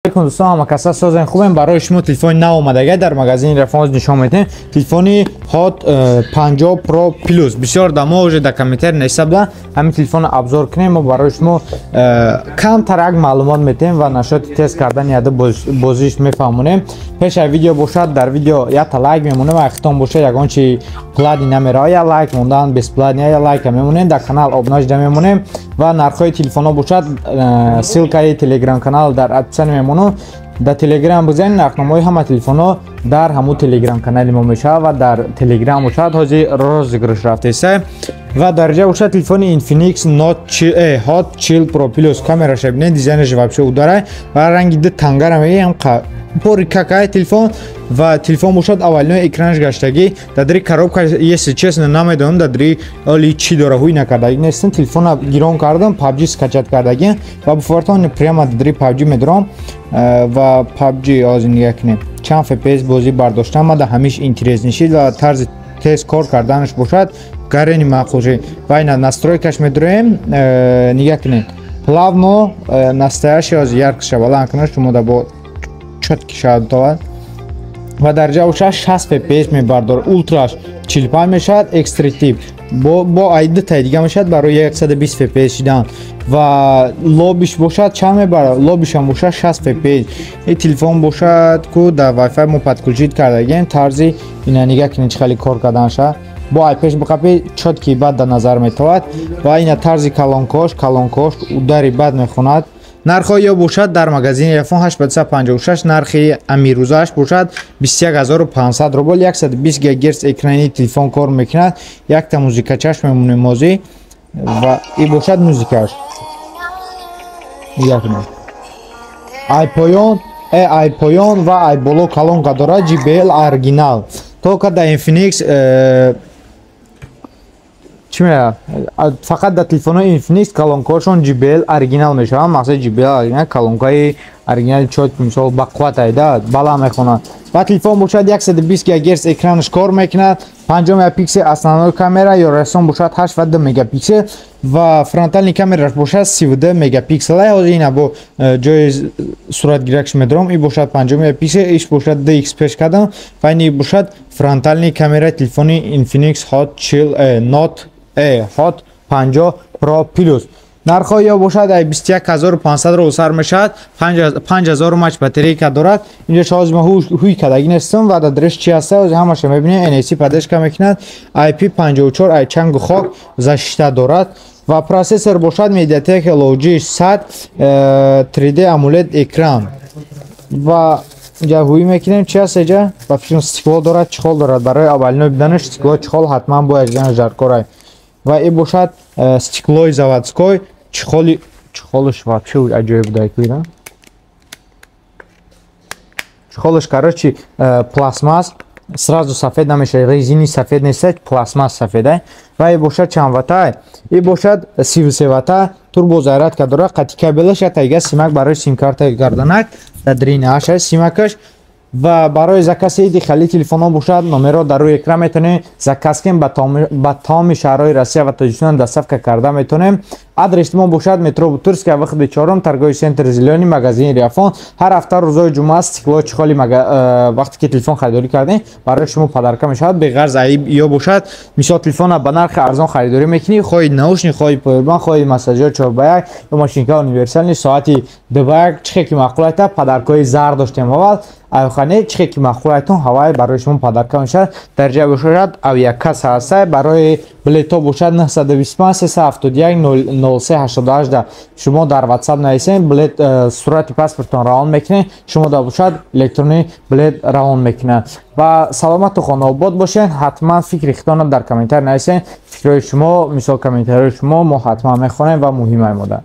Дӯстон, ҳама каса созен, хубем. Барои шумо телефони нав омадага дар магазини Рафонз нишон медиҳем. Телефони Hot 50 Pro Plus. Бисёр дамо уже дар комментарий нависта буданд, ҳамин телефонро обзор кунем. Мо барои шумо камтарак маълумот медиҳем ва нашоти тест кардани яда бозиш мефаҳмонем. Пеш аз видео бошад, дар видео якта лайк мемонем ва хитон бошад, ягон чи платный намерава, я лайк мондан бесплатный, я лайка мемонем, дар канал обуна шуда мемонем. Ва нархҳои телефонҳо бошад, ссылкаи телеграм канал дар описание мемонам. Дар телеграм бизанед, нархномаҳои ҳама телефонҳо дар ҳамун телеграм канали мо мешавад ва дар телеграм бошад, ҳозир розыгрыш рафтеса. Ва дар ҷа бошад телефони Infinix Note Hot 40 Pro Plus. Камераша бинед, дизайнаш вообще ударай ва ранги ду тангара мегӯям, пори какай телефон. Ва телефон бошад, аввалино экранаш гаштагӣ, дар дари коробка, если честно, намедонам, дар дари оли чӣ дора, ҳуй накардагӣ нестам. Телефона гирон кардам, PUBG скачать кардагӣ ва буфортон прямо дар дари PUBG медорам ва PUBG ҳозир нигоҳ кунем, чанд FPS бозӣ бардоштам. Ма да ҳамиш интерес нишид ва тарзи тез кор карданаш бошад, гарени маъқул шид. Ва ина настройкаш медороем, нигоҳ кунед, плавно настоящий. Ҳозир яркостьша баланд кунад, шумо да бо чётко шавад тавад. Ва дар ҷа бошад, 60 fps мебардор, ультраш 45 мешавад, extreme тип бо ай дутаи дига мешавад барои 120 fps шидан. Ва лобиш бошад, чанд мебарад? Лобишам бошад, 60 fps. Ин телефон бошад ку дар Wi-Fi мо подключить кардагем. Тарзи ина нигаҳ кунед, чӣ хеле кор карданша бо ай пеш биқапи, чёткий бад дар назар метавад. Ва ина тарзи колонкош удари бад мехонад. Нархҳои ё бошад, дар магазини Рафон 856, нархи амирӯзааш бошад 21 500 рубл. 120 гигагерц экрани телефон кор мекунад. Якта музикачаш мемонем озӣ ва и бошад музикаш. Нигоҳ кунед, ай поён, ай поён ва ай боло колонка дорад, JBL оригинал. Только дар Infinix чӣ меяд, фақат дар телефонҳои Infinix колонкаҳошон JBL оригинал мешаванд. Мақсади JBL оригинал, колонкаи оригинали чот, мисол, ба қувват айда баланд мехонад. Ва телефон бошад, 120 гигагерц экранаш кор мекунад, 50 мегапиксел основной камера ё расон бошад, 8 ва 2 мегапиксел ва фронтальный камераш бошад, 32 мегапиксел. Ҳозир ина бо ҷои суратгиракш медорам. И бошад 50 мегапиксел, иш бошад 2x пеш кардам ва ини бошад фронтальный камераи телефони Infinix Hot 40 Note Hot 50 Pro Plus. Нархҳо ё бошад, ай 21 500 рубл сар мешавад. 5000 мАч батарейка дорад. Инҷо ҳозир ма ҳуй кардагӣ нестам ва дар дариш чи ҳаста, ҳозир ҳамаша мебинем. NFC поддержка мекунад, IP54, ай чангу хок защита дорад. Ва процессор бошад, MediaTek Helio G100, 3D AMOLED экран. Ва инҷа ҳуй мекунем, чи ҳаст иҷа? Ба фикрам, стекло дорад, чехол дорад. Барои аввалино биданаш стекло, чехол ҳатман бояд ҷанаш даркорай. Ва и бошад стеклои заводской, чехоли, чехолаш вообще аҷоиб буда куина. Чехолаш, короче, пластмасс, сразу сафед намешавад, резини сафед нест, пластмасс сафеда. Ва и бошад чанд вата? И бошад 33 вата, турбо зарядка дорад, қати кабелаш, ятайга симак барои симкарта гарданак, дар дрини симакаш. Ва барои закази дихали телефонҳо бошад, номерро дар рӯи экран метавонем заказ кунем, ба тамоми шаҳрҳои Россия ва Тоҷикистон доставка карда метавонем. Адреси мо бошад, метро Бутырская, выходи чорум, торговый центр «Зелёный», магазини Риафон. Ҳар ҳафта рӯзҳои ҷумъа стекло, чехоли вақте ки телефон харидорӣ кардем, барои шумо подарка мешавад беғарз. Аиб ё бошад, мисол, телефона ба нархи арзон харидорӣ мекунӣ, хоҳи наушник, хоҳи повербанк, хоҳи массажёр 4 ба 1 ё машинка универсальный, соати 2 ба 1, чихе ки маъқул айта. Подаркҳои зар доштем аввал айхане, чихе ки маъқул айтон, ҳавай барои шумо подарка мешавад. Дар ҷа бошад, авиакасса ҳаста. Барои билетҳо бошад, 925 371 03 88 шумо дар WhatsApp нависем, билет сурати паспортон равон мекунед, шумо да бошад, электронӣ билет равон мекунад. Ва саломату хонаобод бошед. Ҳатман фикри худтонро дар комментар нависед. Фикрҳои шумо, мисол, комментарҳои шумо мо ҳатман мехонем ва муҳим аймода.